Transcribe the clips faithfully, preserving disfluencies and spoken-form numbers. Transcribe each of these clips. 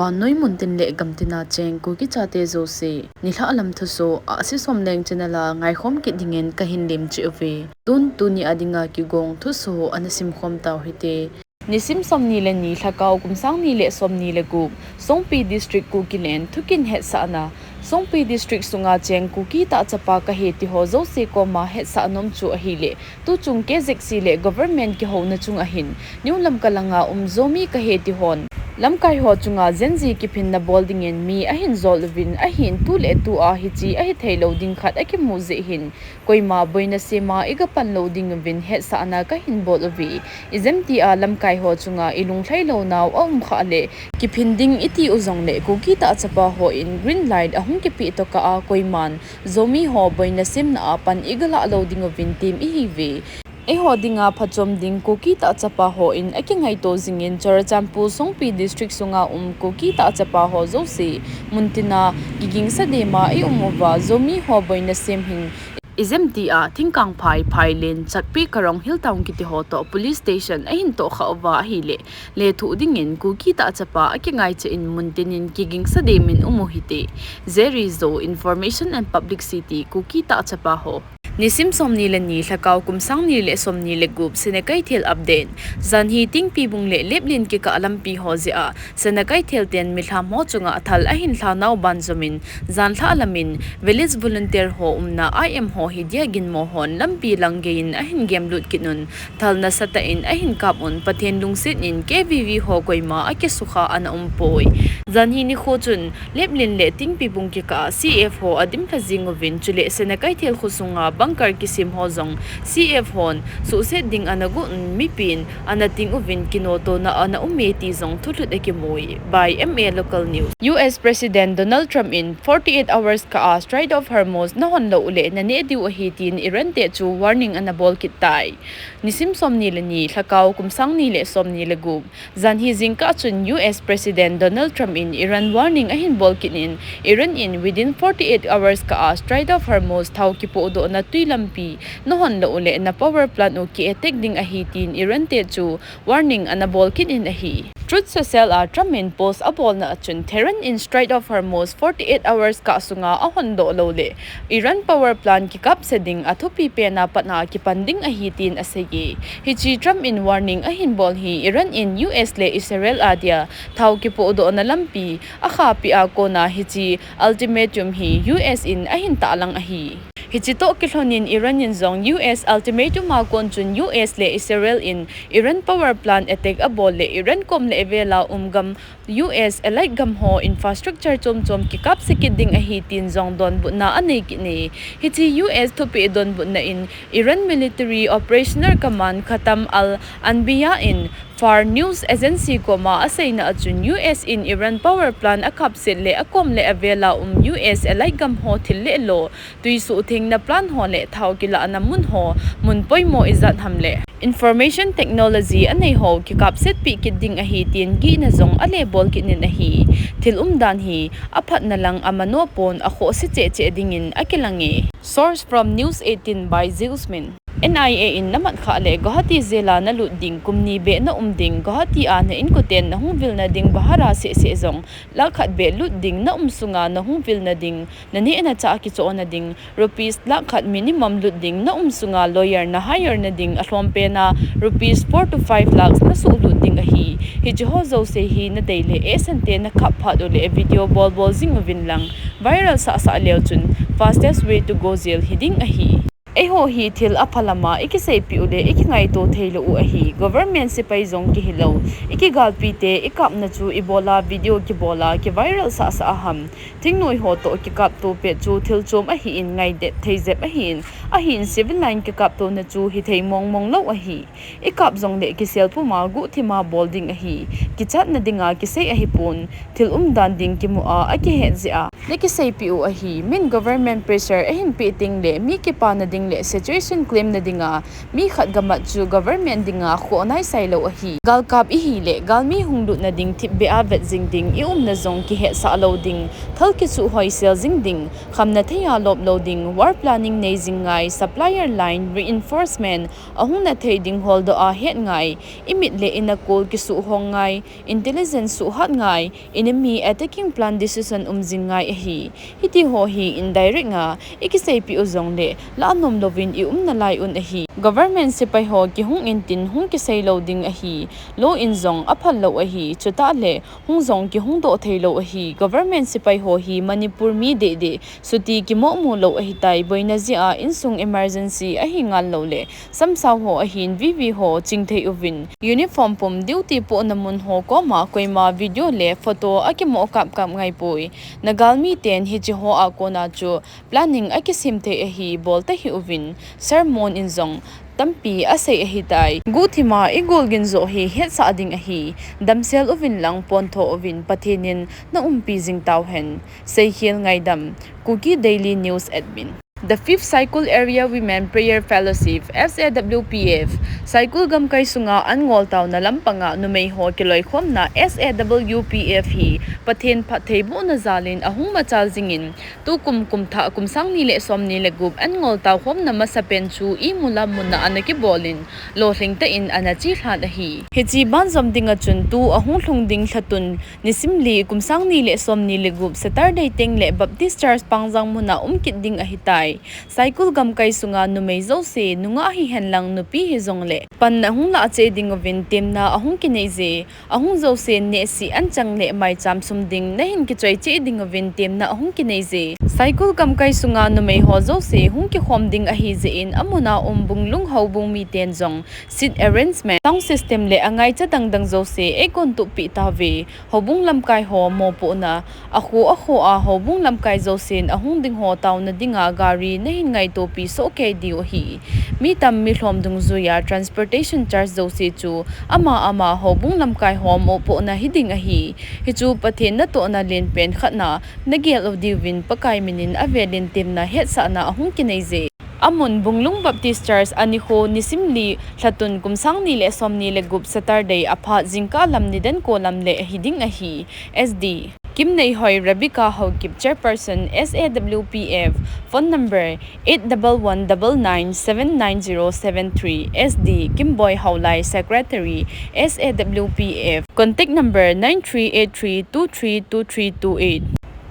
Vannoi muntin le gamtina cheng Kuki chate jouse, nilhah lam thusoh, Ahsi Somleng channel a ngaikhom kit dingin kahin lemcheh uve. Tun tuni a dinga kigong thusoh ana simkhom tau hite. Nisim somni le ni, Lhakao kum sang ni le somni le gup, Songpi District Kukiland thukin hetsahna. Songpi District sunga cheng Kuki tahchapa kahi tiho jouse koma hetsah nom chu ahileh, tuchung K Z C le government kihouna chunga hin, New Lamka langa um Zomi kahi tihon, lamkai ho chunga Gen Z kiphinna bol dingin mi ahin jol uvin ahin, tuletua hiche ahitheilou ding khat akimu jeh hin, koima boina sema igapan lou ding uvin hetsahna kahin bol uve. Ijemtia lamkai ho chunga ilunglhai lounau aum khah leh, kiphin ding iti u jongleh Kuki tahchapa hon green light ahung kipeh tokah a koiman Zomi ho boina semna a pan igalah lou ding uvin tem ihiuve. Eiho dinga phachom ding Kuki tahchapa hon akingaito jingin Churachandpur Songpi District sunga um Kuki tahchapa ho jouse, muntina kigingsa dema ium uva Zomi ho boina sem hin, ijemtia Thingkangphai, Phailen, Chatpi, Karong Hill Town kitiho toh police station ahin tohkhah uva ahileh, lethuh dingin Kuki tahchapa akingaicha in muntinin kigingsa demin um u hite. Jerry Zo, Information and Publicity, Kuki tahchapa ho. Nisim somni le ni, Lhakao kum sang ni le somni le gup, Senakeithel update. Janhi Tingpibung le Leplen kikah lampi ho jeh a Senakeithel ten milham ho chunga thal ahin lhanau banjomin, janlhah lamin village volunteer ho umna I M ho hidia ginmo hon lampi lang geiyin ahin gemlut kit un, thal nasatah in ahin kap un, Pathen lungset in K V V ho koima akisukha ana umpoi. Janhi nikho chun Leplen le Tingpibung kikah a C F ho adimlha jing uvin, chuleh Senakeithel khosunga bunker kisem ho jong C F hon suhset ding ana gon, mipin ana ting uvin kinotona ana ume ti jong thulhut akimui. By M A Local News. U S President Donald Trump in forty-eight hours kah a Strait of Hormuz nahon lou uleh naneh diu ahi tin Iran te chu warning ana bol kit tai. Nisim somni le ni, Lhakao kum sang ni le somni le gup, janhi jingkah chun U S President Donald Trump in Iran warning ahin bol kit in, Iran in within forty-eight hours kah a Strait of Hormuz thao kipohdohna twi lampi nahon lou uleh na power plant u ki attack ding ahi tin Iran te chu warning ana bol kit in ahi. Truth Social a Trump in post abolna a chun, Tehran in Strait of Hormuz forty-eight hours kah sunga ahondoh lou leh Iran power plant kikapse ding athupi pena patna kipan ding ahi tin aseiye. Hiche Trump in warning ahin bol hi Iran in U S le Israel adia thao kipohdohna lampi akhahpeh a kona hiche ultimatum hi U S in ahin tahlang ahi. Hiche toh kilhonin Iran in jong U S ultimatum a kon chun U S le Israel in Iran power plant attack abol leh Iran kom le avela um gam U S allied gam ho infrastructure chom chom kikapse kit ding ahi tin jong donbutna anei kit e. Hiche U S thupeh donbutna in Iran military operational command Khatam al-Anbiya in Far News Agency koma aseina a chun U S in Iran power plant akapset leh akom le avela um U S allied gam ho thil le lo, twi suhthengna plant ho le thao kilahna mun ho mun poimo ijat ham le information technology anei ho kikapsetpeh kit ding ahi tin gihna jong ale bol kit in ahi. Thil umdan hi aphatna lang amanoh pon akhohse cheh cheh dingin akilang e. Source from News eighteen by Zeus Min. N I A in namat khah leh Guwahati jail a nalut ding, kum ni beh naum ding, Guwahati a na inkoten nahung vilna ding bhara seh seh jong lakh khat beh lut ding, naum sunga nahung vilna ding, naneh nachah kichohna ding, rupees lakh khat minimum lut ding, naum sunga lawyer na hire na ding, alhompen a rupees four to five lakhs nasuhlut ding ahi. Hiche ho jouse hi nadei leh asante nakhap phat uleh video bol bol jing uvin lang, viral sah sah leu chun fastest way to go jail hiding ahi. Eiho hi thil apha lama ikiseipeh uleh ikingaito theilou u ahi. Government sepai jong kihilou, ikigalpite ikapna chu ibola video kibola kiviral sah sah aham? Thingnoi ho toh kikapto pet chu thil chom ahin, ngaidet thei jep ahin, ahin civil line kikaptona chu hithei mong mong lou ahi. Ikap jongleh kisel puma guhthima bol ding ahi. Kichatna dinga kisei ahipon, thil umdan ding kimu a akihet jeh a nakiseipeh u ahi. Min government pressure ahin peh tengleh mi kipana ding le situation claim na dinga mi khat gamat chu government dinga khoh nai sailou ahi. Galkap ihi le galmi hung lutna ding thipbeh a vet jing ding, i umna jong kihetsah lou ding, thal kisuh hoisel jing ding, khamna thei a lop lou ding, war planning nei jing ngai, supplier line, reinforcement, ahung na thei ding holdoh a het ngai, i mit le i nakul kisuh hong ngai, intelligence suhhat ngai, enemy attacking plan decision um jing ngai ahi. Hiti ho hi indirect nga i kiseipeh u jongle lah nom louvin i umna lai un ahi. Government sepai ho kihung intin hung kisei lou ding ahi. Law in jong aphal lou ahi. Chutah le hung jong kihung doh thei lou ahi. Government sepai ho hi Manipur mi dehdeh, chuti kimohmu lou ahitai. Boina jeh a insung emergency ahi ngal lou le samsau ho ahin, vivi ho chingthei uvin. Uniform pum, duty pohna mun ho koma koima video le photo akimoh kapkap ngai poi. Na galmi ten hiche ho a kona chu planning akisem thei ahi, bol tahih uvin. Sermon in jong tampi asei ahitai. Guhthima i gol gin joh hi hetsah ding ahi. Damsel uvin lang pontho uvin, Pathen in na umpi jing tauhen. Seikhel ngaidam. Kuki Daily News Admin. The Fifth Saikul Area Women Prayer Fellowship, S A W P F, Saikul gamkai sunga an ngol taona lampanga numei ho kiloikhomna S A W P F hi Pathen phattheibohna jalin ahung machal jingin, tukum kumthah kum sang ni le som ni le gup an ngol taokhomna masapen chu imu lam muna ana kibolin, lolhing tah in ana chelhan ahi. Hiche banjom dinga chun tu ahung lhung ding lhatun nisim li kum sang ni le som ni le gup Saturday tengle Baptist Church Pangjang muna um kit ding ahitai. Saikul gamkai sunga numei jouse, nungah hihen lang nupi hijongle, pan ahung lah cheh ding uvin temna ahung kinei je. Ahung jousen nehsih anchang le maicham sum ding nahin kichoi cheh ding uvin temna ahung kinei je. Saikul gamkai sunga numei ho jouse hung kikhom ding ahi jeh in, amuna um Bunglung houbung miten jong seat arrangement, sound system le angaicha dangdang jouse eikontup peh tauve. Houbung lamkai ho mopohna, akho akho a houbung lamkai jousen ahung ding ho taona dinga gari nahin ngaitopi sohkei diu ahi. Mi tam mi lhom dungjuiya transportation charge jouse chu ama ama houbung lamkai ho mopohna hiding ahi. Hichu Pathen natohna lenpen khatna nagel u diuvin Pakai minin avelin temna hetsahna ahung kinei je. Amun Bunglung Baptist Church, anikho nisim li lhatun kum sang ni le som ni le gup Saturday aphat jingkah lam nidan ko lam le hiding ahi. S D Kimneihoi Rebecca Haokip, Chairperson, S A W P F, phone number eight double one double nine seven nine zero seven three, S D Kimboi Haolai, Secretary, S A W P F, contact number nine three eight three two three two three two eight.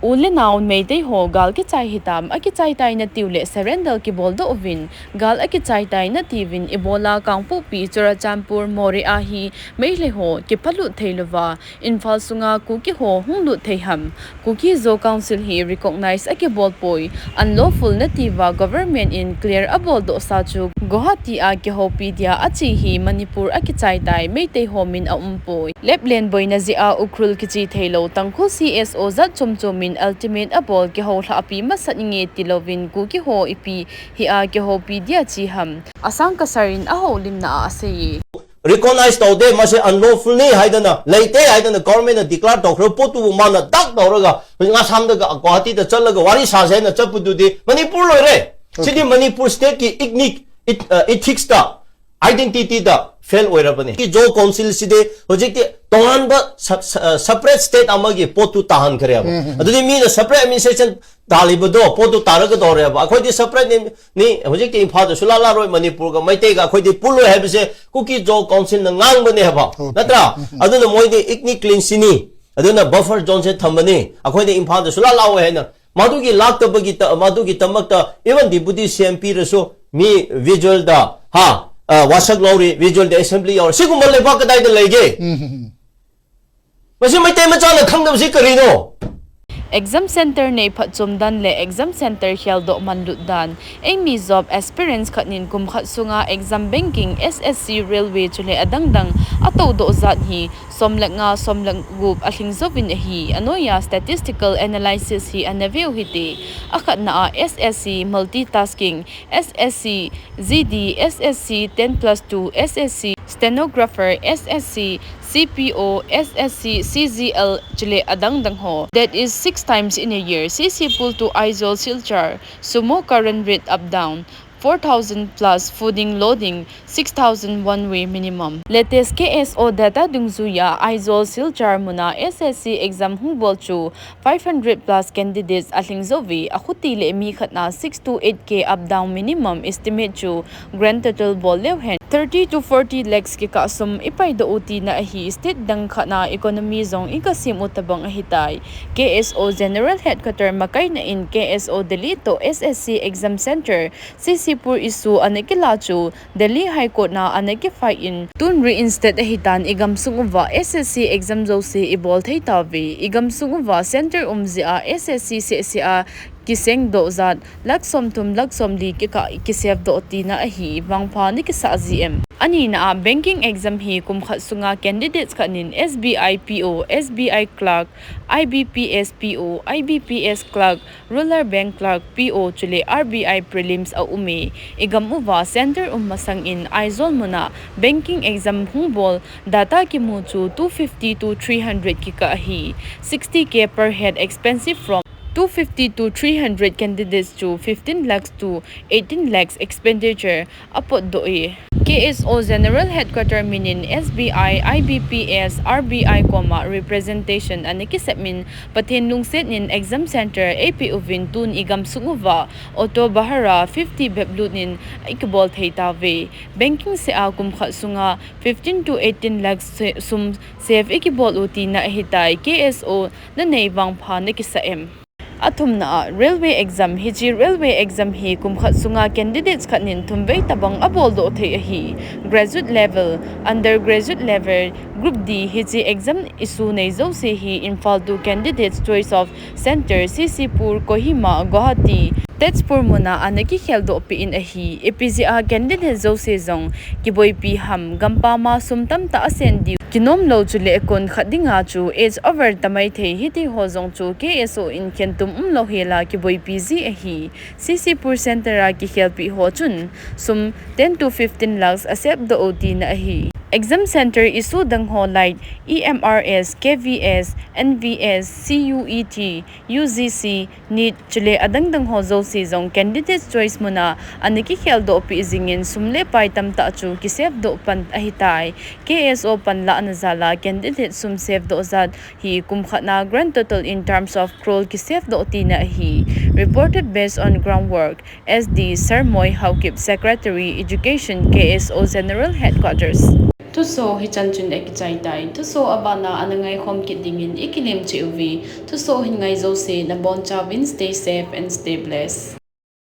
U le nao Meitei ho gal kichai hitam, akichai tai natiu le surrender kibol doh uvin, gal akichai tai natiuvin, ibola Kangpokpi, Churachandpur, Moreh a hi Meitei ho kiphalut thei louva, Imphal sunga Kuki ho hung lut thei ham? Kuki Zo Council hi recognize akibol poi, unlawful natiuva government in clear abol doh sa chu Guwahati a kihoupi dia ache hi Manipur akichai tai, Meitei ho min aum poi. Leplen boina jeh a Ukhrul kiche theilou, Tangkhul C S O jat chom chom in ultimate abol, kihoulhahpi masat inge tilouvin Kuki ho ipi hia kihoupi dia che ham? Asang Kasar in ahoulimna a asei e. Recognize ꯇꯧꯗꯦ, ꯃꯁꯤ unlawful ꯅꯤ ꯍꯥꯏꯗꯅ, ꯂꯩꯇꯦ ꯍꯥꯏꯗꯅ government ꯅ declare ꯇꯧꯈ꯭ꯔꯕ ꯄꯣꯠꯇꯨꯕꯨ ꯃꯥꯅ ꯗꯛ ꯇꯧꯔꯒ ꯍꯧꯖꯤꯛ ꯑꯁꯥꯝꯗꯒ ꯒꯨꯋꯥꯍꯥꯇꯤꯗ ꯆꯠꯂꯒ ꯋꯥꯔꯤ ꯁꯥꯁꯦ ꯍꯥꯏꯅ ꯆꯠꯄꯗꯨꯗꯤ ꯃꯅꯤꯄꯨꯔ ꯂꯣꯏꯔꯦ꯫ ꯁꯤꯗꯤ ꯃꯅꯤꯄꯨꯔ state ꯀꯤ ethnic, eth-, ꯑ, ethics ꯇ, identity ꯗ fail ꯑꯣꯏꯔꯕꯅꯤ꯫ ꯖꯣ council ꯁꯤꯗꯤ ꯍꯧꯖꯤꯛꯇꯤ ꯇꯣꯉꯥꯟꯕ sub-, ꯁ-, ꯑ, separate state ꯑꯃꯒꯤ ꯄꯣꯠꯇꯨ ꯇꯥꯍꯟꯈ꯭ꯔꯦꯕ꯫ ꯎꯝ, ꯎꯝ, ꯎꯝ꯫ ꯑꯗꯨꯗꯤ ꯃꯤꯅ separate administration ꯇꯥꯜꯂꯤꯕꯗꯣ, ꯄꯣꯠꯇꯨ ꯇꯥꯔꯒꯗꯧꯔꯦꯕ꯫ ꯑꯩꯈꯣꯏꯗꯤ separate ꯅꯤ, ꯅꯤ, ꯍꯧꯖꯤꯛꯇꯤ ꯏꯝꯐꯥꯜꯗꯁꯨ ꯂꯥꯛꯂꯔꯣꯏ, ꯃꯅꯤꯄꯨꯔꯒ ꯃꯩꯇꯩꯒ ꯑꯩꯈꯣꯏꯗꯤ ꯄꯨꯜꯂꯣꯏ ꯍꯥꯏꯕꯁꯦ ꯀꯨꯀꯤ ꯖꯣ council ꯅ ꯉꯥꯡꯕꯅꯦ ꯍꯥꯏꯕ, okay, ꯅꯠꯇ꯭ꯔꯥ? ꯎꯝ, ꯎꯝ꯫ ꯑꯗꯨꯅ ꯃꯣꯏꯗꯤ ethnic cleansing ꯅꯤ, ꯑꯗꯨꯅ buffer zone ꯁꯦ ꯊꯝꯕꯅꯤ, ꯑꯩꯈꯣꯏꯗꯤ ꯏꯝꯐꯥꯜꯗꯁꯨ ꯂꯥꯛꯂꯔꯣꯏ ꯍꯥꯏꯅ꯫ ꯃꯗꯨꯒꯤ ꯂꯥꯛꯇꯕꯒꯤ ꯇ-, ꯃꯗꯨꯒꯤꯗꯃꯛꯇ even deputy C M ꯄꯤꯔꯁꯨ ꯃꯤ visual ꯗ, ꯍꯥ, ꯑ, ꯋꯥꯁꯛ ꯂꯧꯔꯤ, visual ꯗ assembly ꯌꯥꯎꯔꯤ꯫ ꯁꯤꯒꯨꯝꯕ ꯂꯩꯕꯥꯛ ꯀꯗꯥꯏꯗ ꯂꯩꯒꯦ? ꯎꯝ, ꯎꯝ, ꯎꯝ꯫ ꯃꯁꯤ ꯃꯩꯇꯩ ꯃꯆꯥꯅ ꯈꯪꯗꯕꯁꯤ ꯀꯔꯤꯅꯣ? Exam center nei phatchom dan le exam center kheldoh manlut dan. Eimi job aspirants khat nin kum khat sunga exam banking, S S C, railway chule adang dang atoudoh jat hi som le nga, som le gup alhing jouvin ahi. Anoiya statistical analysis hi ana veu hite. Akhatna a S S C multitasking, S S C G D, S S C ten plus two, S S C stenographer, S S C C P O, S S C C G L chule adang dang ho. That is six times in a year. C C Pultu, Aizawl, Silchar, sumo current rate up down. four thousand plus fooding loading, six thousand one way minimum. Latest K S O data dungjuiya Aizawl Silchar muna S S C exam hung bol chu five hundred plus candidates alhing jouve, akhuti le mi khatna six to eight K up down minimum estimate chu grand total bol leu hen thirty to forty lakhs kikah sum ipaidoh u tina ahi. State dang khatna economy jong ikasem u tabang ahitai. K S O General Headquarter makaina in K S O Delhi toh S S C exam center C C Pur issue ana kila chu Delhi High Court na ana kifile in tun reinstate ahitan, igamsung uva S S C exam jouse ibol thei tauve. Igamsung uva center um jeh a S S C sehseh a kisengdoh jat lakh somthum lakh somli kikah kisave doh tina ahi. Vangpha nakisah jiem? Anina a, banking exam hi kum khat sunga candidates khat nin S B I P O, S B I clerk, I B P S P O, I B P S clerk, Rural Bank clerk, P O chule R B I prelims aume. Igam uva center um masang in Aizawl muna banking exam hung bol data kimu chu two fifty to three hundred kikah ahi. Sixty K per head expensive from two fifty to three hundred candidates chu fifteen lakhs to eighteen lakhs expenditure apotdoh e. K S O General Headquarter minin S B I, I B P S, R B I koma representation ana kisem in, Pathen lungset nin exam center eipeh uvin tun igamsung uva auto bhara fifty bep lut nin ikibol thei tauve. Banking seh a kum khat sunga fifteen to eighteen lakhs se-, sum save ikibol u tina ahitai. K S O nanei vangpha nakisah em? Athumna a, railway exam. Hiche railway exam hi kum khat sunga candidates khat nin thum vei tabang aboldoh thei ahi. Graduate level, undergraduate level, Group D, hiche exam issue nei jouse hi Imphal two Candidates Choice of Center, C C Pur, Kohima, Guwahati, Tezpur muna ana kikheldoh peh in ahi. Ipi jeh a candidate jouse jong kiboipi ham, gampam a sum tamtah asend diu kinom lou chule kon khat dinga chu age over tamai thei hitiho jong chu K S O in khentum umlou hela kiboipi ji ahi. C C Pur Center a kikhelpi ho chun sum ten to fifteen lakhs asave doh u tina ahi. Exam center issue dang ho like E M R S, K V S, N V S, C U E T, U G C, NEET, chule adang dang ho jouse jong candidate choice muna ana kikheldoh peh jingin sum le pai tamtah chu kisave doh pan ahitai. K S O panlahna jal a candidate sum save doh jat hi kum khat na grand total in terms of crore kisave doh tina ahi. Reported based on groundwork, S D Sarmoi Haokip, Secretary, Education, K S O General Headquarters. Thuso hichan chun akichai tai. Thuso abana ana ngaikhom kit dingin ikilem cheh uve. Thuso hin ngai jouse nabonchauvin stay safe and stay blessed.